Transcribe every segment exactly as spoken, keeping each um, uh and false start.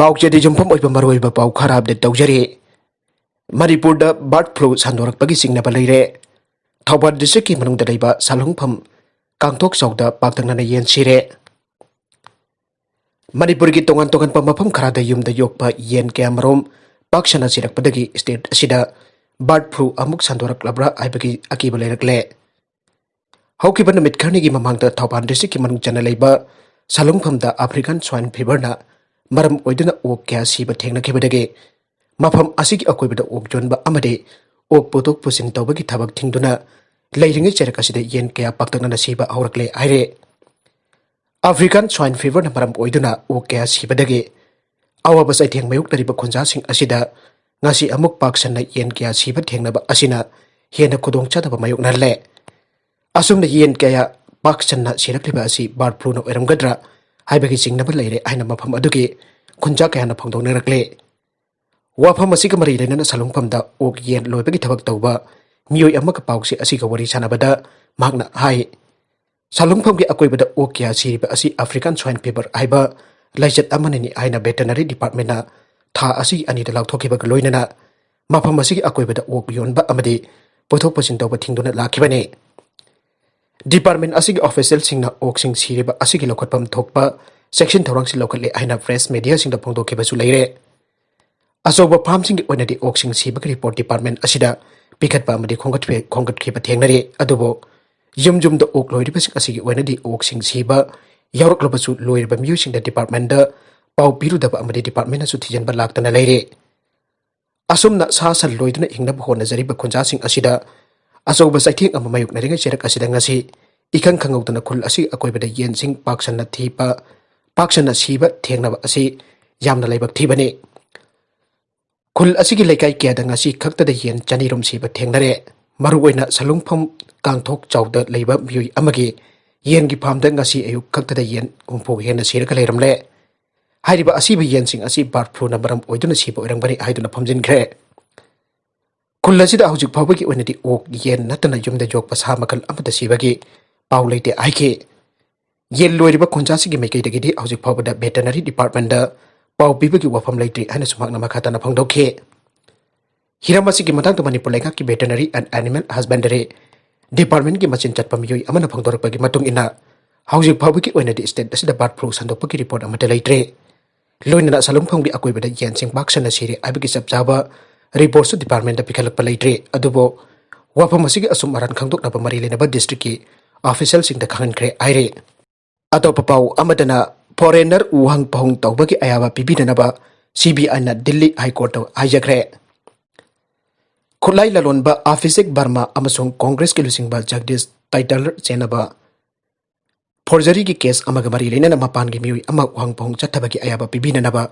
ꯄꯥꯎꯆꯦꯗ ꯌꯨꯝꯐꯝ ꯑꯣꯏꯕ ꯃꯔꯨꯑꯣꯏꯕ ꯄꯥꯎ ꯈꯔ ꯑꯞꯗꯦꯠ ꯇꯧꯖꯔꯤ꯫ ꯃꯅꯤꯄꯨꯔꯗ ꯕꯥꯔꯗ ꯐ꯭ꯂꯨ ꯁꯟꯗꯣꯔꯛꯄꯒꯤ ꯆꯤꯡꯅꯕ ꯂꯩꯔꯦ꯫ ꯊꯧꯕꯥꯜ ꯗꯤꯁꯇ꯭ꯔꯤꯛꯀꯤ ꯃꯅꯨꯡꯗ ꯂꯩꯕ ꯁꯥꯂꯨꯡꯐꯝ ꯀꯥꯡꯊꯣꯛꯆꯥꯎꯗ ꯄꯥꯛꯇꯛꯅꯅ ꯌꯦꯟ ꯁꯤꯔꯦ꯫ ꯃꯅꯤꯄꯨꯔꯒꯤ ꯇꯣꯉꯥꯟ ꯇꯣꯉꯥꯟꯕ ꯃꯐꯝ ꯈꯔꯗ ꯌꯨꯝꯗ ꯌꯣꯛꯄ ꯌꯦꯟ ꯀꯌꯥꯃꯔꯨꯝ ꯄꯥꯛ ꯁꯟꯅ ꯁꯤꯔꯛꯄꯗꯒꯤ ꯁ꯭ꯇꯦꯠ ꯑꯁꯤꯗ ꯕꯥꯔꯗ ꯐ꯭ꯂꯨ ꯑꯃꯨꯛ ꯁꯟꯗꯣꯔꯛꯂꯕ꯭ꯔꯥ ꯍꯥꯏꯕꯒꯤ ꯑꯀꯤꯕ ꯂꯩꯔꯛꯂꯦ꯫ ꯍꯧꯈꯤꯕ ꯅꯨꯃꯤꯠ ꯈꯔꯅꯤꯒꯤ ꯃꯃꯥꯡꯗ ꯊꯧꯕꯥꯜ ꯗꯤꯁꯇ꯭ꯔꯤꯛꯀꯤ ꯃꯅꯨꯡ ꯆꯟꯅ ꯂꯩꯕ ꯁꯥꯂꯨꯡꯐꯝꯗ ꯑꯐ꯭ꯔꯤꯀꯥꯟ ꯁ꯭ꯋꯥꯏꯟ ꯐꯤꯚꯔꯅ ꯃꯔꯝ ꯑꯣꯏꯗꯨꯅ ꯑꯣꯛ ꯀꯌꯥ ꯁꯤꯕ ꯊꯦꯡꯅꯈꯤꯕꯗꯒꯤ ꯃꯐꯝ ꯑꯁꯤꯒꯤ ꯑꯀꯣꯏꯕꯗ ꯑꯣꯛ ꯌꯣꯟꯕ ꯑꯃꯗꯤ ꯑꯣꯛ ꯄꯨꯊꯣꯛ ꯄꯨꯁꯤꯟ ꯇꯧꯕꯒꯤ ꯊꯕꯛ ꯊꯤꯡꯗꯨꯅ ꯂꯩꯔꯤꯉꯩ ꯆꯩꯔꯛ ꯑꯁꯤꯗ ꯌꯦꯟ ꯀꯌꯥ ꯄꯥꯛꯇꯛꯅꯅ ꯁꯤꯕ ꯍꯧꯔꯛꯂꯦ ꯍꯥꯏꯔꯦ꯫ ꯑꯐ꯭ꯔꯤꯀꯥꯟ ꯁ꯭ꯋꯥꯏꯟ ꯐꯤꯚꯔꯅ ꯃꯔꯝ ꯑꯣꯏꯗꯨꯅ ꯑꯣꯛ ꯀꯌꯥ ꯁꯤꯕꯗꯒꯤ ꯑꯋꯥꯕ ꯆꯩꯊꯦꯡ ꯃꯥꯌꯣꯛꯅꯔꯤꯕ ꯈꯨꯟꯖꯥꯁꯤꯡ ꯑꯁꯤꯗ ꯉꯁꯤ ꯑꯃꯨꯛ ꯄꯥꯛ ꯁꯟꯅ ꯌꯦꯟ ꯀꯌꯥ ꯁꯤꯕ ꯊꯦꯡꯅꯕ ꯑꯁꯤꯅ ꯍꯦꯟꯅ ꯈꯨꯗꯣꯡꯆꯥꯗꯕ ꯃꯥꯌꯣꯛꯅꯍꯜꯂꯦ꯫ ꯑꯁꯨꯝꯅ ꯌꯦꯟ ꯀꯌꯥ ꯄꯥꯛ ꯁꯟꯅ ꯁꯤꯔꯛꯂꯤꯕ ꯑꯁꯤ ꯕꯥꯔꯗ ꯐ꯭ꯂꯨꯅ ꯑꯣꯏꯔꯝꯒꯗ꯭ꯔꯥ ꯍꯥꯏꯕꯒꯤ ꯆꯤꯡꯅꯕ ꯂꯩꯔꯦ ꯍꯥꯏꯅ ꯃꯐꯝ ꯑꯗꯨꯒꯤ ꯈꯨꯟꯖꯥ ꯀꯌꯥꯅ ꯐꯣꯡꯗꯣꯛꯅꯔꯛꯂꯦ꯫ ꯋꯥꯐꯝ ꯑꯁꯤꯒ ꯃꯔꯤ ꯂꯩꯅꯅ ꯁꯥꯂꯨꯡꯐꯝꯗ ꯑꯣꯛ ꯌꯦꯟ ꯂꯣꯏꯕꯒꯤ ꯊꯕꯛ ꯇꯧꯕ ꯃꯤꯑꯣꯏ ꯑꯃꯒ ꯄꯥꯎꯁꯦ ꯑꯁꯤꯒ ꯋꯥꯔꯤ ꯁꯥꯟꯅꯕꯗ ꯃꯍꯥꯛꯅ ꯍꯥꯏ, ꯁꯥꯂꯨꯡꯐꯝꯒꯤ ꯑꯀꯣꯏꯕꯗ ꯑꯣꯛ ꯀꯌꯥ ꯁꯤꯔꯤꯕ ꯑꯁꯤ ꯑꯐ꯭ꯔꯤꯀꯥꯟ ꯁ꯭ꯋꯥꯏꯟ ꯐꯤꯚꯔ ꯍꯥꯏꯕ ꯂꯥꯏꯆꯠ ꯑꯃꯅꯅꯤ ꯍꯥꯏꯅ ꯚꯦꯇꯔꯅꯔꯤ ꯗꯤꯄꯥꯔꯠꯃꯦꯟꯅ ꯊꯥ ꯑꯁꯤꯒꯤ ꯑꯅꯤꯗ ꯂꯥꯎꯊꯣꯛꯈꯤꯕꯒ ꯂꯣꯏꯅꯅ ꯃꯐꯝ ꯑꯁꯤꯒꯤ ꯑꯀꯣꯏꯕꯗ ꯑꯣꯛ ꯌꯣꯟꯕ ꯑꯃꯗꯤ ꯄꯨꯊꯣꯛ ꯄꯨꯁꯤꯟ ꯇꯧꯕ ꯊꯤꯡꯗꯨꯅ ꯂꯥꯛꯈꯤꯕꯅꯤ꯫ ꯗꯤꯄꯥꯔꯠꯃꯦꯟ ꯑꯁꯤꯒꯤ ꯑꯣꯐꯤꯁꯤꯌꯦꯜꯁꯤꯡꯅ ꯑꯣꯛꯁꯤꯡ ꯁꯤꯔꯤꯕ ꯑꯁꯤꯒꯤ ꯂꯧꯈꯠꯐꯝ ꯊꯣꯛꯄ ꯆꯦꯛꯁꯤꯟ ꯊꯧꯔꯥꯡꯁꯤꯡ ꯂꯧꯈꯠꯂꯦ ꯍꯥꯏꯅ ꯄ꯭ꯔꯦꯁ ꯃꯦꯗꯤꯌꯥꯁꯤꯡꯗ ꯐꯣꯡꯗꯣꯛꯈꯤꯕꯁꯨ ꯂꯩꯔꯦ꯫ ꯑꯆꯧꯕ ꯐꯥꯔꯝꯁꯤꯡꯒꯤ ꯑꯣꯏꯅꯗꯤ ꯑꯣꯛꯁꯤꯡ ꯁꯤꯕꯒꯤ ꯔꯤꯄꯣꯔꯠ ꯗꯤꯄꯥꯔꯠꯃꯦꯟ ꯑꯁꯤꯗ ꯄꯤꯈꯠꯄ ꯑꯃꯗꯤ ꯈꯣꯝꯒꯠꯈꯤ-, ꯈꯣꯝꯒꯠꯈꯤꯕ ꯊꯦꯡꯅꯔꯤ꯫ ꯑꯗꯨꯕꯨ ꯌꯨꯝ ꯌꯨꯝꯗ ꯑꯣꯛ ꯂꯣꯏꯔꯤꯕꯁꯤꯡ ꯑꯁꯤꯒꯤ ꯑꯣꯏꯅꯗꯤ ꯑꯣꯛꯁꯤꯡ ꯁꯤꯕ ꯌꯥꯎꯔꯛꯂꯕꯁꯨ ꯂꯣꯏꯔꯤꯕ ꯃꯤꯑꯣꯏꯁꯤꯡꯗ ꯗꯤꯄꯥꯔꯠꯃꯦꯟꯗ ꯄꯥꯎ ꯄꯤꯔꯨꯗꯕ ꯑꯃꯗꯤ ꯗꯤꯄꯥꯔꯠꯃꯦꯟꯅꯁꯨ ꯊꯤꯖꯤꯟꯕ ꯂꯥꯛꯇꯅ ꯂꯩꯔꯦ꯫ ꯑꯁꯨꯝꯅ ꯁꯥ ꯁꯟ ꯂꯣꯏꯗꯨꯅ ꯍꯤꯡꯅꯕ ꯍꯣꯠꯅꯖꯔꯤꯕ ꯈꯨꯟꯖꯥꯁꯤꯡ ꯑꯁꯤꯗ ꯑꯆꯧꯕ ꯆꯩꯊꯦꯡ ꯑꯃ ꯃꯥꯌꯣꯛꯅꯔꯤꯉꯩ ꯆꯩꯔꯛ ꯑꯁꯤꯗ ꯉꯁꯤ ꯏꯈꯪ ꯈꯪꯍꯧꯗꯅ ꯈꯨꯜ ꯑꯁꯤꯒꯤ ꯑꯀꯣꯏꯕꯗ ꯌꯦꯟꯁꯤꯡ ꯄꯥꯛ ꯁꯟꯅ ꯊꯤꯕ, ꯄꯥꯛ ꯁꯟꯅ ꯁꯤꯕ ꯊꯦꯡꯅꯕ ꯑꯁꯤ ꯌꯥꯝꯅ ꯂꯥꯏꯕꯛ ꯊꯤꯕꯅꯤ꯫ ꯈꯨꯜ ꯑꯁꯤꯒꯤ ꯂꯩꯀꯥꯏ ꯀꯌꯥꯗ ꯉꯁꯤ ꯈꯛꯇꯗ ꯌꯦꯟ ꯆꯅꯤꯔꯣꯝ ꯁꯤꯕ ꯊꯦꯡꯅꯔꯦ꯫ ꯃꯔꯨꯑꯣꯏꯅ ꯁꯂꯨꯡꯐꯝ ꯀꯥꯡꯊꯣꯛ ꯆꯥꯎꯗ ꯂꯩꯕ ꯃꯤꯑꯣꯏ ꯑꯃꯒꯤ ꯌꯦꯟꯒꯤ ꯐꯥꯔꯝꯗ ꯉꯁꯤ ꯑꯌꯨꯛ ꯈꯛꯇꯗ ꯌꯦꯟ ꯍꯨꯝꯐꯨ ꯍꯦꯟꯅ ꯁꯤꯔꯒ ꯂꯩꯔꯝꯂꯦ꯫ ꯍꯥꯏꯔꯤꯕ ꯑꯁꯤꯕ ꯌꯦꯟꯁꯤꯡ ꯑꯁꯤ ꯕꯥꯔꯗ ꯐ꯭ꯂꯨꯅ ꯃꯔꯝ ꯑꯣꯏꯗꯨꯅ ꯁꯤꯕ ꯑꯣꯏꯔꯝꯒꯅꯤ ꯍꯥꯏꯗꯨꯅ ꯐꯝꯖꯤꯟꯈ꯭ꯔꯦ꯫ ꯈꯨꯜ ꯑꯁꯤꯗ ꯍꯧꯖꯤꯛ ꯐꯥꯎꯕꯒꯤ ꯑꯣꯏꯅꯗꯤ ꯑꯣꯛ, ꯌꯦꯟ ꯅꯠꯇꯅ ꯌꯨꯝꯗ ꯌꯣꯛꯄ ꯁꯥ ꯃꯈꯜ ꯑꯃꯠꯇ ꯁꯤꯕꯒꯤ ꯄꯥꯎ ꯂꯩꯇꯦ ꯍꯥꯏꯈꯤ꯫ ꯌꯦꯟ ꯂꯣꯏꯔꯤꯕ ꯈꯨꯟꯖꯥꯁꯤꯡꯒꯤ ꯃꯥꯏꯀꯩꯗꯒꯤꯗꯤ ꯍꯧꯖꯤꯛ ꯐꯥꯎꯕꯗ ꯚꯦꯇꯔꯅꯔꯤ ꯗꯤꯄꯥꯔꯠꯃꯦꯟꯗ ꯄꯥꯎ ꯄꯤꯕꯒꯤ ꯋꯥꯐꯝ ꯂꯩꯇ꯭ꯔꯤ ꯍꯥꯏꯅꯁꯨ ꯃꯍꯥꯛꯅ ꯃꯈꯥ ꯇꯥꯅ ꯐꯣꯡꯗꯣꯛꯈꯤ꯫ ꯍꯤꯔꯝ ꯑꯁꯤꯒꯤ ꯃꯇꯥꯡꯗ ꯃꯅꯤꯄꯨꯔ ꯂꯩꯉꯥꯛꯀꯤ Veterinary and Animal Husbandry Departmentꯀꯤ ꯃꯆꯤꯟ ꯆꯠꯄ ꯃꯤꯑꯣꯏ ꯑꯃꯅ ꯐꯣꯡꯗꯣꯔꯛꯄꯒꯤ ꯃꯇꯨꯡ ꯏꯟꯅ, ꯍꯧꯖꯤꯛ ꯐꯥꯎꯕꯒꯤ ꯑꯣꯏꯅꯗꯤ state ꯑꯁꯤꯗ bird flu ꯁꯟꯗꯣꯛꯄꯒꯤ report ꯑꯃꯠꯇ ꯂꯩꯇ꯭ꯔꯤ꯫ ꯂꯣꯏꯅꯅ ꯁꯂꯨꯡꯐꯝꯒꯤ ꯑꯀꯣꯏꯕꯗ ꯌꯦꯟꯁꯤꯡ ꯄꯥꯛ ꯁꯟꯅ ꯁꯤꯔꯦ ꯍꯥꯏꯕꯒꯤ ꯆꯞ ꯆꯥꯕ reportꯁꯨ departmentꯇ ꯄꯤꯈꯠꯂꯛꯄ ꯂꯩꯇ꯭ꯔꯤ꯫ ꯑꯗꯨꯕꯨ ꯋꯥꯐꯝ ꯑꯁꯤꯒꯤ ꯑꯁꯨꯝ ꯑꯔꯥꯟ ꯈꯪꯗꯣꯛꯅꯕ ꯃꯔꯤ ꯂꯩꯅꯕ districtꯀꯤ officialꯁꯤꯡꯗ ꯈꯪꯍꯟꯈ꯭ꯔꯦ ꯍꯥꯏꯔꯤ꯫ ꯑꯇꯣꯞꯄ ꯄꯥꯎ ꯑꯃꯗꯅ, foreigner ꯎꯍꯪ ꯄꯥꯎꯍꯪ ꯇꯧꯕꯒꯤ ꯑꯌꯥꯕ ꯄꯤꯕꯤꯗꯅꯕ CBIꯅ Delhi High Courtꯇ ꯍꯥꯏꯖꯈ꯭ꯔꯦ꯫ ꯈꯨꯠꯂꯥꯏ ꯂꯂꯣꯟꯕ Abhishek Verma ꯑꯃꯁꯨꯡ Congressꯀꯤ ꯂꯨꯆꯤꯡꯕ Jagdish Title ꯆꯦꯟꯅꯕ forgeryꯒꯤ case ꯑꯃꯒ ꯃꯔꯤ ꯂꯩꯅꯅ ꯃꯄꯥꯟꯒꯤ ꯃꯤꯑꯣꯏ ꯑꯃ ꯎꯍꯪ ꯄꯥꯎꯍꯪ ꯆꯠꯊꯕꯒꯤ ꯑꯌꯥꯕ ꯄꯤꯕꯤꯅꯅꯕ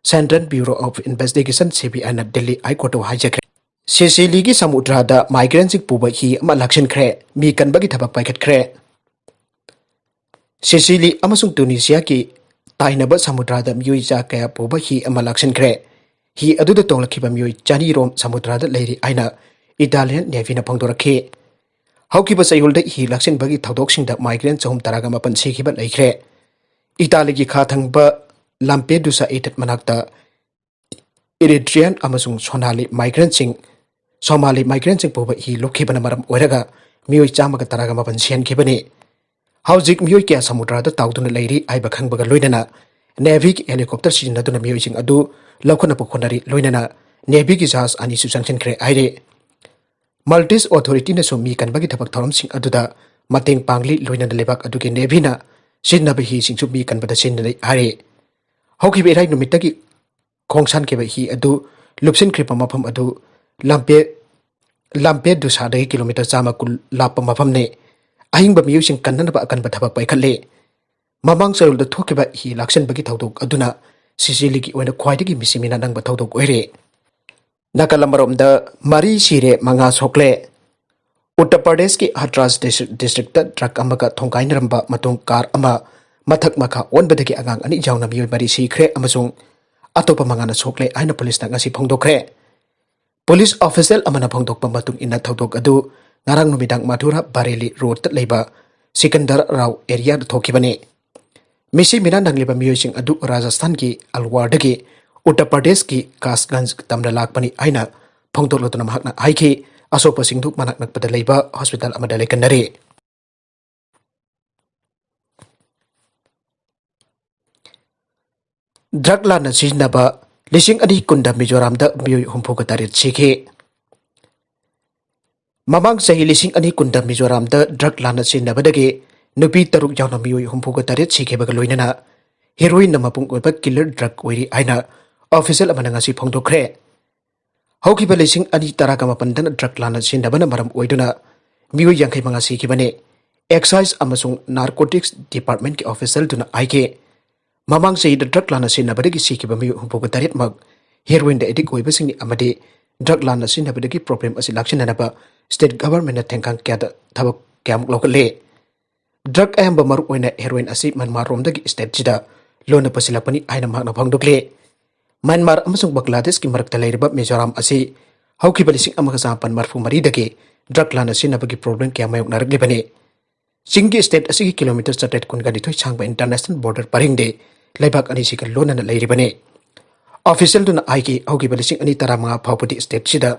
Central Bureau of Investigation, CBIꯅ Delhi High Courtꯇ ꯍꯥꯏꯖꯈ꯭ꯔꯦ꯫ ꯁꯤꯁꯤꯂꯤꯒꯤ ꯁꯃꯨꯗ꯭ꯔꯗ migrantꯁꯤꯡ ꯄꯨꯕ ꯍꯤ ꯑꯃ ꯂꯥꯛꯁꯤꯟꯈ꯭ꯔꯦ꯫ ꯃꯤ ꯀꯟꯕꯒꯤ ꯊꯕꯛ ꯄꯥꯏꯈꯠꯈ꯭ꯔꯦ꯫ ꯁꯤꯁꯤꯂꯤ ꯑꯃꯁꯨꯡ ꯇꯨꯅꯤꯁꯤꯌꯥꯒꯤ ꯇꯥꯏꯅꯕ ꯁꯃꯨꯗ꯭ꯔꯗ ꯃꯤꯑꯣꯏ ꯆꯥ ꯀꯌꯥ ꯄꯨꯕ ꯍꯤ ꯑꯃ ꯂꯥꯛꯁꯤꯟꯈ꯭ꯔꯦ꯫ ꯍꯤ ꯑꯗꯨꯗ ꯇꯣꯡꯂꯛꯈꯤꯕ ꯃꯤꯑꯣꯏ ꯆꯅꯤ ꯔꯣꯝ ꯁꯃꯨꯗ꯭ꯔꯗ ꯂꯩꯔꯤ ꯍꯥꯏꯅ Italian Navyꯅ ꯐꯣꯡꯗꯣꯔꯛꯈꯤ꯫ ꯍꯧꯈꯤꯕ ꯆꯌꯣꯜꯗ ꯍꯤ ꯂꯥꯛꯁꯤꯟꯕꯒꯤ ꯊꯧꯗꯣꯛꯁꯤꯡꯗ migrant ꯆꯍꯨꯝ ꯇꯔꯥꯒ ꯃꯥꯄꯟ ꯁꯤꯈꯤꯕ ꯂꯩꯈ꯭ꯔꯦ꯫ ꯏꯇꯥꯂꯤꯒꯤ ꯈꯥ ꯊꯪꯕ Lampedusa ꯏꯊꯠ ꯃꯅꯥꯛꯇ Eritrean ꯑꯃꯁꯨꯡ Somali migrantꯁꯤꯡ, Somali migrantꯁꯤꯡ ꯄꯨꯕ ꯍꯤ ꯂꯨꯞꯈꯤꯕꯅ ꯃꯔꯝ ꯑꯣꯏꯔꯒ ꯃꯤꯑꯣꯏ ꯆꯥꯝꯃꯒ ꯇꯔꯥꯒ ꯃꯥꯄꯟ ꯁꯤꯍꯟꯈꯤꯕꯅꯤ꯫ ꯍꯧꯖꯤꯛ ꯃꯤꯑꯣꯏ ꯀꯌꯥ ꯁꯃꯨꯗ꯭ꯔꯗ ꯇꯥꯎꯗꯨꯅ ꯂꯩꯔꯤ ꯍꯥꯏꯕ ꯈꯪꯕꯒ ꯂꯣꯏꯅꯅ Navyꯒꯤ helicopter ꯁꯤꯖꯤꯟꯅꯗꯨꯅ ꯃꯤꯑꯣꯏꯁꯤꯡ ꯑꯗꯨ ꯂꯧꯈꯠꯅꯕ ꯍꯣꯠꯅꯔꯤ, ꯂꯣꯏꯅꯅ Navyꯒꯤ ꯖꯍꯥꯖ ꯑꯅꯤꯁꯨ ꯆꯪꯁꯤꯟꯈ꯭ꯔꯦ ꯍꯥꯏꯔꯤ꯫ Maltese authorityꯅꯁꯨ ꯃꯤ ꯀꯟꯕꯒꯤ ꯊꯕꯛ ꯊꯧꯔꯝꯁꯤꯡ ꯑꯗꯨꯗ ꯃꯇꯦꯡ ꯄꯥꯡꯂꯤ, ꯂꯣꯏꯅꯅ ꯂꯩꯕꯥꯛ ꯑꯗꯨꯒꯤ Navyꯅ ꯁꯤꯖꯤꯟꯅꯕ ꯍꯤꯁꯤꯡꯁꯨ ꯃꯤ ꯀꯟꯕꯗ ꯁꯤꯖꯤꯟꯅꯔꯤ ꯍꯥꯏꯔꯤ꯫ ꯍꯧꯈꯤꯕ ꯏꯔꯥꯏ ꯅꯨꯃꯤꯠꯇꯒꯤ ꯈꯣꯡꯁꯥꯟꯈꯤꯕ ꯍꯤ ꯑꯗꯨ ꯂꯨꯞꯁꯤꯟꯈ꯭ꯔꯤꯕ ꯃꯐꯝ ꯑꯗꯨ ꯂꯝꯄꯦ-, ꯂꯝꯄꯦꯗꯨꯁꯥꯗꯒꯤ ꯀꯤꯂꯣꯃꯤꯇꯔ ꯆꯥꯝꯃ ꯀꯨꯟ ꯂꯥꯞꯄ ꯃꯐꯝꯅꯤ꯫ ꯑꯍꯤꯡꯕ ꯃꯤꯑꯣꯏꯁꯤꯡ ꯀꯟꯅꯅꯕ ꯑꯀꯟꯕ ꯊꯕꯛ ꯄꯥꯏꯈꯠꯂꯤ꯫ ꯃꯃꯥꯡ ꯆꯌꯣꯜꯗ ꯊꯣꯛꯈꯤꯕ ꯍꯤ ꯂꯥꯛꯁꯤꯟꯕꯒꯤ ꯊꯧꯗꯣꯛ ꯑꯗꯨꯅ ꯁꯤꯁꯤꯂꯤꯒꯤ ꯑꯣꯏꯅ ꯈ꯭ꯋꯥꯏꯗꯒꯤ ꯃꯤꯁꯤꯃꯤꯅ ꯅꯪꯕ ꯊꯧꯗꯣꯛ ꯑꯣꯏꯔꯦ꯫ ꯅꯥꯀꯜ ꯑꯃꯔꯣꯝꯗ ꯃꯔꯤ ꯁꯤꯔꯦ, ꯃꯉꯥ ꯁꯣꯛꯂꯦ꯫ ꯎꯠꯇꯔ ꯄ꯭ꯔꯗꯦꯁꯀꯤ ꯍꯇ꯭ꯔꯥꯁ ꯗꯤꯁ-, districtꯇ truck ꯑꯃꯒ ꯊꯣꯡꯒꯥꯏꯅꯔꯝꯕ ꯃꯇꯨꯡ car ꯑꯃ ꯃꯊꯛ ꯃꯈꯥ ꯑꯣꯟꯕꯗꯒꯤ ꯑꯉꯥꯡ ꯑꯅꯤ ꯌꯥꯎꯅ ꯃꯤꯑꯣꯏ ꯃꯔꯤ ꯁꯤꯈ꯭ꯔꯦ ꯑꯃꯁꯨꯡ ꯑꯇꯣꯞꯄ ꯃꯉꯥꯅ ꯁꯣꯛꯂꯦ ꯍꯥꯏꯅ policeꯅ ꯉꯁꯤ ꯐꯣꯡꯗꯣꯛꯈ꯭ꯔꯦ꯫ Police official ꯑꯃꯅ ꯐꯣꯡꯗꯣꯛꯄ ꯃꯇꯨꯡ ꯏꯟꯅ ꯊꯧꯗꯣꯛ ꯑꯗꯨ ꯉꯔꯥꯡ ꯅꯨꯃꯤꯗꯥꯡ ꯃꯊꯨꯔꯥ ꯕꯔꯦꯂꯤ roadꯇ ꯂꯩꯕ ꯁꯤꯀꯟꯗꯔ ꯔꯥꯎ areaꯗ ꯊꯣꯛꯈꯤꯕꯅꯤ꯫ ꯃꯤꯁꯤ ꯃꯤꯅꯥ ꯅꯪꯂꯤꯕ ꯃꯤꯑꯣꯏꯁꯤꯡ ꯑꯗꯨ ꯔꯥꯖꯁꯊꯥꯟꯒꯤ ꯑꯜꯋꯥꯔꯗꯒꯤ ꯎꯠꯇꯔ ꯄ꯭ꯔꯗꯦꯁꯀꯤ ꯀꯥꯁꯒꯟꯖ ꯇꯝꯅ ꯂꯥꯛꯄꯅꯤ ꯍꯥꯏꯅ ꯐꯣꯡꯗꯣꯛꯂꯗꯨꯅ ꯃꯍꯥꯛꯅ ꯍꯥꯏꯈꯤ꯫ ꯑꯁꯣꯛꯄꯁꯤꯡꯗꯨ ꯃꯅꯥꯛ ꯅꯛꯄꯗ ꯂꯩꯕ ꯍꯣꯁꯄꯤꯇꯥꯜ ꯑꯃꯗ ꯂꯩꯀꯟꯅꯔꯤ꯫ ꯗ꯭ꯔꯒ ꯂꯥꯟꯅ ꯁꯤꯖꯤꯟꯅꯕ ꯂꯤꯁꯤꯡ ꯑꯅꯤ ꯀꯨꯟꯗ ꯃꯤꯖꯣꯔꯥꯝꯗ ꯃꯤꯑꯣꯏ ꯍꯨꯝꯐꯨꯒ ꯇꯔꯦꯠ ꯁꯤꯈꯤ꯫ ꯃꯃꯥꯡ ꯆꯍꯤ ꯂꯤꯁꯤꯡ ꯑꯅꯤ ꯀꯨꯟꯗ ꯃꯤꯖꯣꯔꯥꯝꯗ ꯗ꯭ꯔꯒ ꯂꯥꯟꯅ ꯁꯤꯖꯤꯟꯅꯕꯗꯒꯤ ꯅꯨꯄꯤ ꯇꯔꯨꯛ ꯌꯥꯎꯅ ꯃꯤꯑꯣꯏ ꯍꯨꯝꯐꯨꯒ ꯇꯔꯦꯠ ꯁꯤꯈꯤꯕꯒ ꯂꯣꯏꯅꯅ ꯍꯦꯔꯣꯏꯟꯅ ꯃꯄꯨꯡ ꯑꯣꯏꯕ ꯀꯤꯂꯔ ꯗ꯭ꯔꯒ ꯑꯣꯏꯔꯤ ꯍꯥꯏꯅ ꯑꯣꯐꯤꯁꯤꯌꯦꯜ ꯑꯃꯅ ꯉꯁꯤ ꯐꯣꯡꯗꯣꯛꯈ꯭ꯔꯦ꯫ ꯍꯧꯈꯤꯕ ꯂꯤꯁꯤꯡ ꯑꯅꯤ ꯇꯔꯥꯒ ꯃꯥꯄꯟꯗꯅ ꯗ꯭ꯔꯒ ꯂꯥꯟꯅ ꯁꯤꯖꯤꯟꯅꯕꯅ ꯃꯔꯝ ꯑꯣꯏꯗꯨꯅ ꯃꯤꯑꯣꯏ ꯌꯥꯡꯈꯩ ꯃꯉꯥ ꯁꯤꯈꯤꯕꯅꯤ꯫ ꯑꯦꯛꯁꯥꯏꯖ ꯑꯃꯁꯨꯡ ꯅꯥꯔꯀꯣꯇꯤꯛꯁ ꯗꯤꯄꯥꯔꯠꯃꯦꯟꯠꯀꯤ ꯑꯣꯐꯤꯁꯤꯌꯦꯜꯗꯨꯅ ꯍꯥꯏꯈꯤ, ꯃꯃꯥꯡ ꯆꯍꯤꯗ ꯗ꯭ꯔꯒ ꯂꯥꯟꯅ ꯁꯤꯖꯤꯟꯅꯕꯗꯒꯤ ꯁꯤꯈꯤꯕ ꯃꯤꯑꯣꯏ ꯍꯨꯝꯐꯨꯒ ꯇꯔꯦꯠꯃꯛ ꯍꯦꯔꯣꯏꯟꯗ ꯑꯦꯗꯤꯛ ꯑꯣꯏꯕꯁꯤꯡꯅꯤ ꯑꯃꯗꯤ ꯗ꯭ꯔꯒ ꯂꯥꯟꯅ ꯁꯤꯖꯤꯟꯅꯕꯗꯒꯤ ꯄ꯭ꯔꯣꯕ꯭ꯂꯦꯝ ꯑꯁꯤ ꯂꯥꯛꯁꯤꯟꯅꯅꯕ ꯁ꯭ꯇꯦꯠ ꯒꯚꯔꯟꯃꯦꯟꯠꯅ ꯊꯦꯡꯈꯥꯡ ꯀꯌꯥꯗ ꯊꯕꯛ ꯀꯌꯥꯃꯨꯛ ꯂꯧꯈꯠꯂꯤ꯫ ꯗ꯭ꯔꯒ ꯑꯌꯥꯝꯕ ꯃꯔꯨ ꯑꯣꯏꯅ ꯍꯦꯔꯣꯏꯟ ꯑꯁꯤ ꯃ꯭ꯌꯥꯟꯃꯥꯔ ꯔꯣꯝꯗꯒꯤ ꯁ꯭ꯇꯦꯠꯁꯤꯗ ꯂꯣꯟꯅ ꯄꯨꯁꯤꯜꯂꯛꯄꯅꯤ ꯍꯥꯏꯅ ꯃꯍꯥꯛꯅ ꯐꯣꯡꯗꯣꯛꯂꯤ꯫ ꯃ꯭ꯌꯥꯟꯃꯥꯔ ꯑꯃꯁꯨꯡ ꯕꯪꯒ꯭ꯂꯥꯗꯦꯁꯀꯤ ꯃꯔꯛꯇ ꯂꯩꯔꯤꯕ ꯃꯤꯖꯣꯔꯥꯝ ꯑꯁꯤ ꯍꯧꯈꯤꯕ ꯂꯤꯁꯤꯡ ꯑꯃꯒ ꯆꯃꯥꯄꯟ ꯃꯔꯤꯐꯨ ꯃꯔꯤꯗꯒꯤ ꯗ꯭ꯔꯒ ꯂꯥꯟꯅ ꯁꯤꯖꯤꯟꯅꯕꯒꯤ ꯄ꯭ꯔꯣꯕ꯭ꯂꯦꯝ ꯀꯌꯥ ꯃꯥꯌꯣꯛꯅꯔꯛꯂꯤꯕꯅꯤ꯫ ꯆꯤꯡꯒꯤ ꯁ꯭ꯇꯦꯠ ꯑꯁꯤꯒꯤ ꯀꯤꯂꯣꯃꯤꯇꯔ ꯆꯥꯇ꯭ꯔꯦꯠ ꯀꯨꯟꯒ ꯅꯤꯊꯣꯏ ꯁꯥꯡꯕ ꯏꯟꯇꯔꯅꯦꯁꯅꯦꯜ ꯕꯣꯔꯗꯔ ꯄꯔꯤꯡꯗꯤ ꯂꯩꯕꯥꯛ ꯑꯅꯤꯁꯤꯒ ꯂꯣꯟꯅꯅ ꯂꯩꯔꯤꯕꯅꯤ꯫ ꯑꯣꯐꯤꯁꯤꯌꯦꯜꯗꯨꯅ ꯍꯥꯏꯈꯤ, ꯍꯧꯈꯤꯕ ꯂꯤꯁꯤꯡ ꯑꯅꯤ ꯇꯔꯥꯃꯉꯥ ꯐꯥꯎꯕꯗꯤ ꯁ꯭ꯇꯦꯠꯁꯤꯗ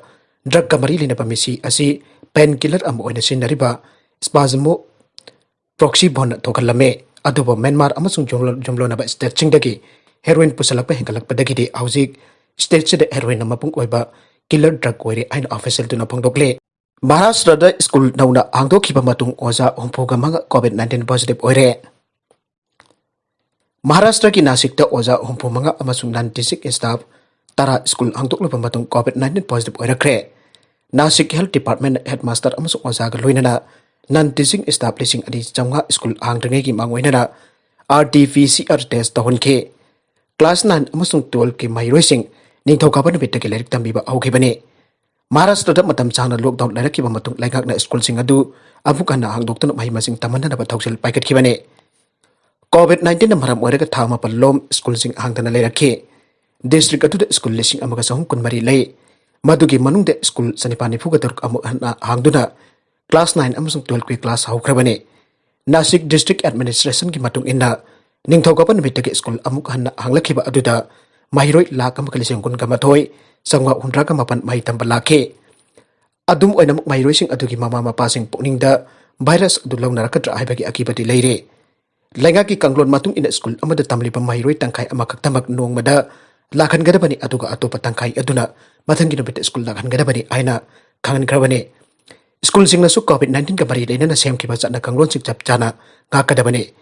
ꯗ꯭ꯔꯒꯀ ꯃꯔꯤ ꯂꯩꯅꯕ ꯃꯤꯁꯤ ꯑꯁꯤ ꯄꯦꯟ ꯀꯤꯂꯔ ꯑꯃ ꯑꯣꯏꯅ ꯁꯤꯖꯤꯟꯅꯔꯤꯕ ꯁ꯭ꯄꯥꯖꯃꯣ ꯄ꯭ꯔꯣꯛꯁꯤꯕꯣꯟꯅ ꯊꯣꯛꯍꯜꯂꯝꯃꯤ꯫ ꯑꯗꯨꯕꯨ ꯃ꯭ꯌꯥꯟꯃꯥꯔ ꯑꯃꯁꯨꯡ ꯌꯨꯝꯂꯣꯟ-, ꯌꯨꯝꯂꯣꯟꯅꯕ ꯁ꯭ꯇꯦꯠꯁꯤꯡꯗꯒꯤ ꯍꯦꯔꯣꯏꯟ ꯄꯨꯁꯤꯜꯂꯛꯄ ꯍꯦꯟꯒꯠꯂꯛꯄꯗꯒꯤꯗꯤ ꯍꯧꯖꯤꯛ ꯁ꯭ꯇꯦꯠꯁꯤꯗ ꯍꯦꯔꯣꯏꯟꯅ ꯃꯄꯨꯡ ꯑꯣꯏꯕ ꯀꯤꯂꯔ ꯗ꯭ꯔꯒ ꯑꯣꯏꯔꯦ ꯍꯥꯏꯅ ꯑꯣꯐꯤꯁꯤꯌꯦꯜꯗꯨꯅ ꯐꯣꯡꯗꯣꯛꯂꯦ꯫ ꯃꯍꯥꯔꯥꯁꯇ꯭ꯔꯗ ꯁ꯭ꯀꯨꯜ ꯅꯧꯅ ꯍꯥꯡꯗꯣꯛꯈꯤꯕ ꯃꯇꯨꯡ ꯑꯣꯖꯥ ꯍꯨꯝꯐꯨꯒ ꯃꯉꯥ ꯀꯣꯚꯤꯗ ꯅꯥꯏꯟꯇꯤꯟ ꯄꯣꯖꯤꯇꯤꯚ ꯑꯣꯏꯔꯦ꯫ ꯃꯍꯥꯔꯥꯁꯇ꯭ꯔꯒꯤ ꯅꯥꯁꯤꯛꯇ ꯑꯣꯖꯥ ꯍꯨꯝꯐꯨ ꯃꯉꯥ ꯑꯃꯁꯨꯡ ꯅꯟ ꯇꯤꯆꯤꯡ ꯁ꯭ꯇꯥꯐ ꯇꯔꯥ ꯁ꯭ꯀꯨꯜ ꯍꯥꯡꯗꯣꯛꯂꯕ ꯃꯇꯨꯡ ꯀꯣꯚꯤꯗ ꯅꯥꯏꯟꯇꯤꯟ ꯄꯣꯖꯤꯇꯤꯚ ꯑꯣꯏꯔꯛꯈ꯭ꯔꯦ꯫ ꯅꯥꯁꯤꯛ ꯍꯦꯜꯊ ꯗꯤꯄꯥꯔꯠꯃꯦꯟꯠꯅ ꯍꯦꯗꯃꯥꯁꯇꯔ ꯑꯃꯁꯨꯡ ꯑꯣꯖꯥꯒ ꯂꯣꯏꯅꯅ ꯅꯟ ꯇꯤꯆꯤꯡ ꯁ꯭ꯇꯥꯐ ꯂꯤꯁꯤꯡ ꯑꯅꯤ ꯆꯥꯝꯃꯉꯥ ꯁ꯭ꯀꯨꯜ ꯍꯥꯡꯗ꯭ꯔꯤꯉꯩꯒꯤ ꯃꯥꯡꯑꯣꯏꯅꯅ R T P C R test ꯇꯧꯍꯟꯈꯤ꯫ ꯀ꯭ꯂꯥꯁ ꯅꯥꯏꯟ ꯑꯃꯁꯨꯡ ꯇꯨꯋꯦꯜꯐꯀꯤ ꯃꯍꯩꯔꯣꯏꯁꯤꯡ ꯅꯤꯡꯊꯧꯀꯥꯕ ꯅꯨꯃꯤꯠꯇꯒꯤ ꯂꯥꯏꯔꯤꯛ ꯇꯝꯕꯤꯕ ꯍꯧꯈꯤꯕꯅꯤ꯫ ꯃꯍꯥꯔꯥꯁꯇ꯭ꯔꯗ ꯃꯇꯝ ꯁꯥꯡꯅ ꯂꯣꯛꯗꯥꯎꯟ ꯂꯩꯔꯛꯈꯤꯕ ꯃꯇꯨꯡ ꯂꯩꯉꯥꯛꯅ ꯁ꯭ꯀꯨꯜꯁꯤꯡ ꯑꯗꯨ ꯑꯃꯨꯛ ꯍꯟꯅ ꯍꯥꯡꯗꯣꯛꯇꯨꯅ ꯃꯍꯩ ꯃꯁꯤꯡ ꯇꯝꯍꯟꯅꯅꯕ ꯊꯧꯁꯤꯜ ꯄꯥꯏꯈꯠꯈꯤꯕꯅꯤ꯫ ꯀꯣꯚꯤꯗ ꯅꯥꯏꯟꯇꯤꯟꯅ ꯃꯔꯝ ꯑꯣꯏꯔꯒ ꯊꯥ ꯃꯥꯄꯜ ꯂꯣꯝ ꯁ꯭ꯀꯨꯜꯁꯤꯡ ꯍꯥꯡꯗꯅ ꯂꯩꯔꯛꯈꯤ꯫ ꯗꯤꯁꯇ꯭ꯔꯤꯛ ꯑꯗꯨꯗ ꯁ꯭ꯀꯨꯜ ꯂꯤꯁꯤꯡ ꯑꯃꯒ ꯆꯍꯨꯝ ꯀꯨꯟꯃꯔꯤ ꯂꯩ꯫ ꯃꯗꯨꯒꯤ ꯃꯅꯨꯡꯗ ꯁ꯭ꯀꯨꯜ ꯆꯅꯤꯄꯥꯟ ꯅꯤꯐꯨꯒ ꯇꯔꯨꯛ ꯑꯃꯨꯛ ꯍꯟꯅ ꯍꯥꯡꯗꯨꯅ ꯀ꯭ꯂꯥꯁ ꯅꯥꯏꯟ ꯑꯃꯁꯨꯡ ꯇꯨꯋꯦꯜꯐꯀꯤ ꯀ꯭ꯂꯥꯁ ꯍꯧꯈ꯭ꯔꯕꯅꯤ꯫ ꯅꯥꯁꯤꯛ ꯗꯤꯁꯇ꯭ꯔꯤꯛ ꯑꯦꯗꯃꯤꯅꯤꯁꯇ꯭ꯔꯦꯁꯟꯒꯤ ꯃꯇꯨꯡ ꯏꯟꯅ ꯅꯤꯡꯊꯧꯀꯥꯕ ꯅꯨꯃꯤꯠꯇꯒꯤ ꯁ꯭ꯀꯨꯜ ꯑꯃꯨꯛ ꯍꯟꯅ ꯍꯥꯡꯂꯛꯈꯤꯕ ꯑꯗꯨꯗ ꯃꯍꯩꯔꯣꯏ ꯂꯥꯈ ꯑꯃꯒ ꯂꯤꯁꯤꯡ ꯀꯨꯟꯒ ꯃꯥꯊꯣꯏ ꯆꯥꯝꯃꯉꯥ ꯍꯨꯝꯗ꯭ꯔꯥꯒ ꯃꯥꯄꯟ ꯃꯍꯩ ꯇꯝꯕ ꯂꯥꯛꯈꯤ꯫ ꯑꯗꯨꯝ ꯑꯣꯏꯅꯃꯛ, ꯃꯍꯩꯔꯣꯏꯁꯤꯡ ꯑꯗꯨꯒꯤ ꯃꯃꯥ ꯃꯄꯥꯁꯤꯡ ꯄꯨꯛꯅꯤꯡꯗ ꯚꯥꯏꯔꯁ ꯑꯗꯨ ꯂꯧꯅꯔꯛꯀꯗ꯭ꯔꯥ ꯍꯥꯏꯕꯒꯤ ꯑꯀꯤꯕꯗꯤ ꯂꯩꯔꯦ꯫ ꯂꯩꯉꯥꯛꯀꯤ ꯀꯥꯡꯂꯣꯟ ꯃꯇꯨꯡ ꯏꯟꯅ ꯁ꯭ꯀꯨꯜ ꯑꯃꯗ ꯇꯝꯂꯤꯕ ꯃꯍꯩꯔꯣꯏ ꯇꯪꯈꯥꯏ ꯑꯃꯈꯛꯇꯃꯛ ꯅꯣꯡꯃꯗ ꯂꯥꯛꯍꯟꯒꯗꯕꯅꯤ, ꯑꯗꯨꯒ ꯑꯇꯣꯞꯄ ꯇꯪꯈꯥꯏ ꯑꯗꯨꯅ ꯃꯊꯪꯒꯤ ꯅꯨꯃꯤꯠꯇ ꯁ꯭ꯀꯨꯜ ꯂꯥꯛꯍꯟꯒꯗꯕꯅꯤ ꯍꯥꯏꯅ ꯈꯪꯍꯟꯈ꯭ꯔꯕꯅꯤ꯫ ꯁ꯭ꯀꯨꯜꯁꯤꯡꯅꯁꯨ COVID nineteen ꯒ ꯃꯔꯤ ꯂꯩꯅꯅ ꯁꯦꯝꯈꯤꯕ ꯆꯠꯅ ꯀꯥꯡꯂꯣꯟꯁꯤꯡ ꯆꯞ ꯆꯥꯅ ꯉꯥꯛꯀꯗꯕꯅꯤ꯫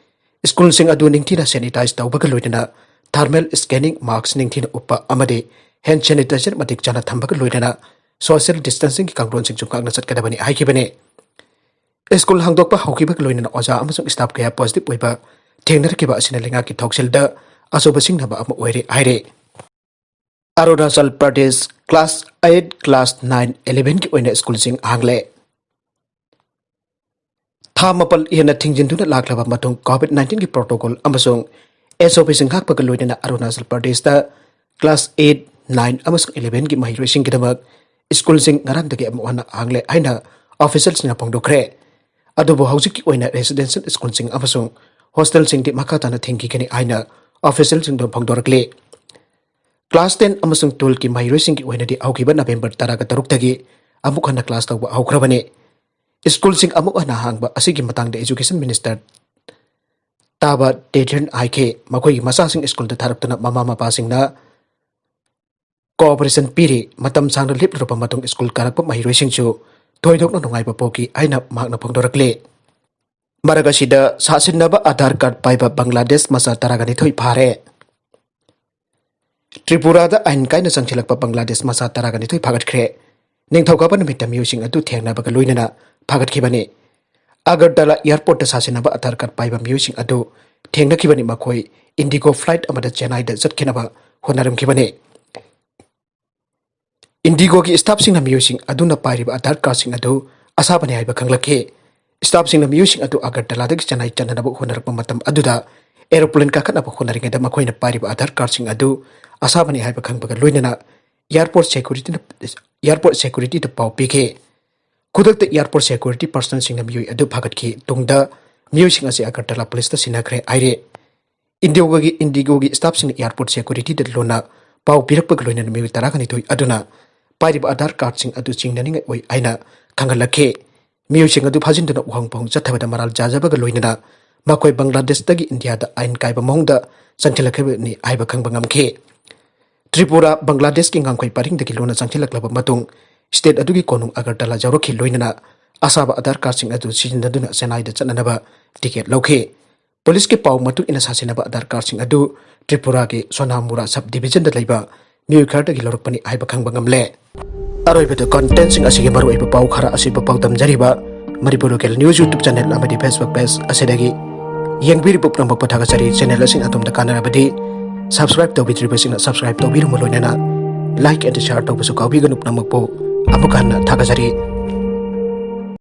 ꯁ꯭ꯀꯨꯜꯁꯤꯡ ꯑꯗꯨ ꯅꯤꯡꯊꯤꯅ sanitize ꯇꯧꯕꯒ ꯂꯣꯏꯅꯅ thermal scanning mask ꯅꯤꯡꯊꯤꯅ ꯎꯞꯄ ꯑꯃꯗꯤ hand sanitizer ꯃꯇꯤꯛ ꯆꯥꯅ ꯊꯝꯕꯒ ꯂꯣꯏꯅꯅ social distancing ꯒꯤ ꯀꯥꯡꯂꯣꯟꯁꯤꯡꯁꯨ ꯉꯥꯛꯅ ꯆꯠꯀꯗꯕꯅꯤ ꯍꯥꯏꯈꯤꯕꯅꯤ꯫ ꯁ꯭ꯀꯨꯜ ꯍꯥꯡꯗꯣꯛꯄ ꯍꯧꯈꯤꯕꯒ ꯂꯣꯏꯅꯅ ꯑꯣꯖꯥ ꯑꯃꯁꯨꯡ staff ꯀꯌꯥ positive ꯑꯣꯏꯕ ꯊꯦꯡꯅꯔꯛꯈꯤꯕ ꯑꯁꯤꯅ ꯂꯩꯉꯥꯛꯀꯤ ꯊꯧꯁꯤꯜꯗ ꯑꯆꯧꯕ ꯁꯤꯡꯅꯕ ꯑꯃ ꯑꯣꯏꯔꯦ ꯍꯥꯏꯔꯦ꯫ Arunachal Pradesh class eight, class nine, eleven ꯒꯤ ꯑꯣꯏꯅ ꯁ꯭ꯀꯨꯜꯁꯤꯡ ꯍꯥꯡꯂꯦ꯫ ꯊꯥ ꯃꯥꯄꯜ ꯍꯦꯟꯅ ꯊꯤꯡꯖꯤꯟꯗꯨꯅ ꯂꯥꯛꯂꯕ ꯃꯇꯨꯡ COVID nineteen ꯒꯤ protocol ꯑꯃꯁꯨꯡ SOP ꯁꯤꯡ ꯉꯥꯛꯄꯒ ꯂꯣꯏꯅꯅ ꯑꯔꯨꯅꯥꯆꯜ ꯄ꯭ꯔꯗꯦꯁꯇ class eight, nine ꯑꯃꯁꯨꯡ eleven ꯒꯤ ꯃꯍꯩꯔꯣꯏꯁꯤꯡꯒꯤꯗꯃꯛ ꯁ꯭ꯀꯨꯜꯁꯤꯡ ꯉꯔꯥꯡꯗꯒꯤ ꯑꯃꯨꯛ ꯍꯟꯅ ꯍꯥꯡꯂꯦ ꯍꯥꯏꯅ official ꯁꯤꯡꯅ ꯐꯣꯡꯗꯣꯛꯈ꯭ꯔꯦ꯫ ꯑꯗꯨꯕꯨ ꯍꯧꯖꯤꯛꯀꯤ ꯑꯣꯏꯅ residential ꯁ꯭ꯀꯨꯜꯁꯤꯡ ꯑꯃꯁꯨꯡ hostel ꯁꯤꯡꯗꯤ ꯃꯈꯥ ꯇꯥꯅ ꯊꯤꯡꯈꯤꯒꯅꯤ ꯍꯥꯏꯅ official ꯁꯤꯡꯗꯨꯅ ꯐꯣꯡꯗꯣꯔꯛꯂꯤ꯫ Class ten ꯑꯃꯁꯨꯡ twelve ꯀꯤ ꯃꯍꯩꯔꯣꯏꯁꯤꯡꯒꯤ ꯑꯣꯏꯅꯗꯤ ꯍꯧꯈꯤꯕ November ꯇꯔꯥꯒ ꯇꯔꯨꯛꯇꯒꯤ ꯑꯃꯨꯛ ꯍꯟꯅ class ꯇꯧꯕ ꯍꯧꯈ꯭ꯔꯕꯅꯤ꯫ ꯁ꯭ꯀꯨꯜꯁꯤꯡ ꯑꯃꯨꯛ ꯍꯟꯅ ꯍꯥꯡꯕ ꯑꯁꯤꯒꯤ ꯃꯇꯥꯡꯗ Education Minister ꯇꯥꯕ ꯇꯦꯊ꯭ꯔꯤꯟ ꯍꯥꯏꯈꯤ, ꯃꯈꯣꯏꯒꯤ ꯃꯆꯥꯁꯤꯡ ꯁ꯭ꯀꯨꯜꯗ ꯊꯥꯔꯛꯇꯨꯅ ꯃꯃꯥ ꯃꯄꯥꯁꯤꯡꯅ cooperation ꯄꯤꯔꯤ꯫ ꯃꯇꯝ ꯁꯥꯡꯅ ꯂꯦꯞꯂꯨꯔꯕ ꯃꯇꯨꯡ ꯁ꯭ꯀꯨꯜ ꯀꯥꯔꯛꯄ ꯃꯍꯩꯔꯣꯏꯁꯤꯡꯁꯨ ꯊꯣꯏꯗꯣꯛꯅ ꯅꯨꯡꯉꯥꯏꯕ ꯄꯣꯛꯈꯤ ꯍꯥꯏꯅ ꯃꯍꯥꯛꯅ ꯐꯣꯡꯗꯣꯔꯛꯂꯤ꯫ ꯃꯔꯛ ꯑꯁꯤꯗ ꯁꯥꯁꯤꯟꯅꯕ ꯑꯥꯙꯥꯔ ꯀꯥꯔꯗ ꯄꯥꯏꯕ ꯕꯪꯒ꯭ꯂꯥꯗꯦꯁ ꯃꯆꯥ ꯇꯔꯥꯒ ꯅꯤꯊꯣꯏ ꯐꯥꯔꯦ꯫ ꯇ꯭ꯔꯤꯄꯨꯔꯥꯗ ꯑꯥꯏꯟ ꯀꯥꯏꯅ ꯆꯪꯁꯤꯜꯂꯛꯄ ꯕꯪꯒ꯭ꯂꯥꯗꯦꯁ ꯃꯆꯥ ꯇꯔꯥꯒ ꯅꯤꯊꯣꯏ ꯐꯥꯒꯠꯈ꯭ꯔꯦ꯫ ꯅꯤꯡꯊꯧꯀꯥꯕ ꯅꯨꯃꯤꯠꯇ ꯃꯤꯑꯣꯏꯁꯤꯡ ꯑꯗꯨ ꯊꯦꯡꯅꯕꯒ ꯂꯣꯏꯅꯅ ꯐꯥꯒꯠꯈꯤꯕꯅꯤ꯫ ꯑꯒꯔꯇꯂꯥ airport ꯇ ꯁꯥꯁꯤꯟꯅꯕ ꯑꯥꯙꯥꯔ ꯀꯥꯔꯗ ꯄꯥꯏꯕ ꯃꯤꯑꯣꯏꯁꯤꯡ ꯑꯗꯨ ꯊꯦꯡꯅꯈꯤꯕꯅꯤ꯫ ꯃꯈꯣꯏ IndiGo flight ꯑꯃꯗ ꯆꯦꯟꯅꯥꯏꯗ ꯆꯠꯈꯤꯅꯕ ꯍꯣꯠꯅꯔꯝꯈꯤꯕꯅꯤ꯫ IndiGo ꯒꯤ staff ꯁꯤꯡꯅ ꯃꯤꯑꯣꯏꯁꯤꯡ ꯑꯗꯨꯅ ꯄꯥꯏꯔꯤꯕ ꯑꯥꯙꯥꯔ ꯀꯥꯔꯗꯁꯤꯡ ꯑꯗꯨ ꯑꯁꯥꯕꯅꯤ ꯍꯥꯏꯕ ꯈꯪꯂꯛꯈꯤ꯫ Staff ꯁꯤꯡꯅ ꯃꯤꯑꯣꯏꯁꯤꯡ ꯑꯗꯨ ꯑꯒꯔꯇꯂꯥꯗꯒꯤ ꯆꯦꯟꯅꯥꯏ ꯆꯠꯅꯅꯕ ꯍꯣꯠꯅꯔꯛꯄ ꯃꯇꯝ ꯑꯗꯨꯗ aeroplane ꯀꯥꯈꯠꯅꯕ ꯍꯣꯠꯅꯔꯤꯉꯩꯗ ꯃꯈꯣꯏꯅ ꯄꯥꯏꯔꯤꯕ ꯑꯥꯙꯥꯔ ꯀꯥꯔꯗꯁꯤꯡ ꯑꯗꯨ ꯑꯁꯥꯕꯅꯤ ꯍꯥꯏꯕ ꯈꯪꯕꯒ ꯂꯣꯏꯅꯅ airport security ꯗ, airport security ꯗ ꯄꯥꯎ ꯄꯤꯈꯤ꯫ ꯈꯨꯗꯛꯇ airport security personnel ꯁꯤꯡꯅ ꯃꯤꯑꯣꯏ ꯑꯗꯨ ꯐꯥꯒꯠꯈꯤ꯫ ꯇꯨꯡꯗ ꯃꯤꯑꯣꯏꯁꯤꯡ ꯑꯁꯤ ꯑꯒꯔꯇꯂꯥ ꯄꯨꯂꯤꯁꯇ ꯁꯤꯟꯅꯈ꯭ꯔꯦ ꯍꯥꯏꯔꯤ꯫ ꯏꯟꯗꯤꯒꯣꯒꯤ ꯏꯟꯗꯤꯒꯣꯒꯤ ꯁ꯭ꯇꯥꯐꯁꯤꯡꯅ ꯑꯦꯌꯥꯔꯄꯣꯔꯠ ꯁꯦꯀ꯭ꯌꯨꯔꯤꯇꯤꯗ ꯂꯣꯟꯅ ꯄꯥꯎ ꯄꯤꯔꯛꯄꯒ ꯂꯣꯏꯅꯅ ꯃꯤꯑꯣꯏ ꯇꯔꯥꯒ ꯅꯤꯊꯣꯏ ꯑꯗꯨꯅ ꯄꯥꯏꯔꯤꯕ ꯑꯥꯙꯥꯔ ꯀꯥꯔꯗꯁꯤꯡ ꯑꯗꯨ ꯆꯤꯡꯅꯅꯤꯡꯉꯥꯏ ꯑꯣꯏ ꯍꯥꯏꯅ ꯈꯪꯍꯜꯂꯛꯈꯤ꯫ ꯃꯤꯑꯣꯏꯁꯤꯡ ꯑꯗꯨ ꯐꯥꯖꯤꯟꯗꯨꯅ ꯎꯍꯪ ꯄꯨꯍꯪ ꯆꯠꯊꯕꯗ ꯃꯔꯥꯜ ꯆꯥꯖꯕꯒ ꯂꯣꯏꯅꯅ ꯃꯈꯣꯏ ꯕꯪꯒ꯭ꯂꯥꯗꯦꯁꯇꯒꯤ ꯏꯟꯗꯤꯌꯥꯗ ꯑꯥꯏꯟ ꯀꯥꯏꯕ ꯃꯑꯣꯡꯗ ꯆꯪꯁꯤꯜꯂꯛꯈꯤꯕꯅꯤ ꯍꯥꯏꯕ ꯈꯪꯕ ꯉꯝꯈꯤ꯫ ꯇ꯭ꯔꯤꯄꯨꯔꯥ ꯕꯪꯒ꯭ꯂꯥꯗꯦꯁꯀꯤ ꯉꯥꯡꯈꯣꯏ ꯄꯔꯤꯡꯗꯒꯤ ꯂꯣꯟꯅ ꯆꯪꯁꯤꯜꯂꯛꯂꯕ ꯃꯇꯨꯡ ꯁ꯭ꯇꯦꯠ ꯑꯗꯨꯒꯤ ꯀꯣꯅꯨꯡ ꯑꯒꯔꯇꯂꯥ ꯌꯧꯔꯛꯈꯤ꯫ ꯂꯣꯏꯅꯅ ꯑꯁꯥꯕ ꯑꯥꯙꯥꯔ ꯀꯥꯔꯗꯁꯤꯡ ꯑꯗꯨ ꯁꯤꯖꯤꯟꯅꯗꯨꯅ ꯆꯦꯟꯅꯥꯏꯗ ꯆꯠꯅꯅꯕ ꯇꯤꯀꯦꯠ ꯂꯧꯈꯤ꯫ ꯄꯨꯂꯤꯁꯀꯤ ꯄꯥꯎ ꯃꯇꯨꯡ ꯏꯟꯅ ꯁꯥꯁꯤꯟꯅꯕ ꯑꯥꯙꯥꯔ ꯀꯥꯔꯗꯁꯤꯡ ꯑꯗꯨ ꯇ꯭ꯔꯤꯄꯨꯔꯥꯒꯤ ꯁꯣꯅꯥꯃꯨꯔꯥ ꯁꯕ ꯗꯤꯕꯤꯖꯟꯗ ꯂꯩꯕ ꯃꯤꯑꯣꯏ ꯈꯔꯗꯒꯤ ꯂꯧꯔꯛꯄꯅꯤ ꯍꯥꯏꯕ ꯈꯪꯕ ꯉꯝꯂꯦ꯫ ꯑꯔꯣꯏꯕꯗ ꯀꯟꯇꯦꯟꯁꯤꯡ ꯑꯁꯤꯒꯤ ꯃꯔꯨꯑꯣꯏꯕ ꯄꯥꯎ ꯈꯔ ꯑꯁꯤꯕꯨ ꯄꯥꯎꯗꯝꯖꯔꯤꯕ Manipur local news YouTube channel ꯑꯃꯗꯤ ꯐꯦꯁꯕꯨꯛ ꯄꯦꯖ ꯑꯁꯤꯗꯒꯤ꯫ ꯌꯦꯡꯕꯤꯔꯤꯕ ꯄꯨꯝꯅꯃꯛꯄꯨ ꯊꯥꯒꯠꯆꯔꯤ꯫ ꯆꯦꯅꯦꯜ ꯑꯁꯤꯅ ꯑꯗꯣꯝꯗ ꯀꯥꯟꯅꯔꯕꯗꯤ ꯁꯕꯁꯀ꯭ꯔꯥꯏꯕ ꯇꯧꯕꯤꯗ꯭ꯔꯤꯕꯁꯤꯡꯅ ꯁꯕꯁꯀ꯭ꯔꯥꯏꯕ ꯇꯧꯕꯤꯔꯝꯃꯨ, ꯂꯣꯏꯅꯅ ꯂꯥꯏꯛ ꯑꯦꯟ ꯁꯤꯌꯥꯔ ꯇꯧꯕꯁꯨ ꯀꯥꯎꯕꯤꯒꯅꯨ꯫ ꯄꯨꯝꯅꯃꯛꯄꯨ ꯑꯃꯨꯛ ꯍꯟꯅ ꯊꯥꯒꯠꯆꯔꯤ꯫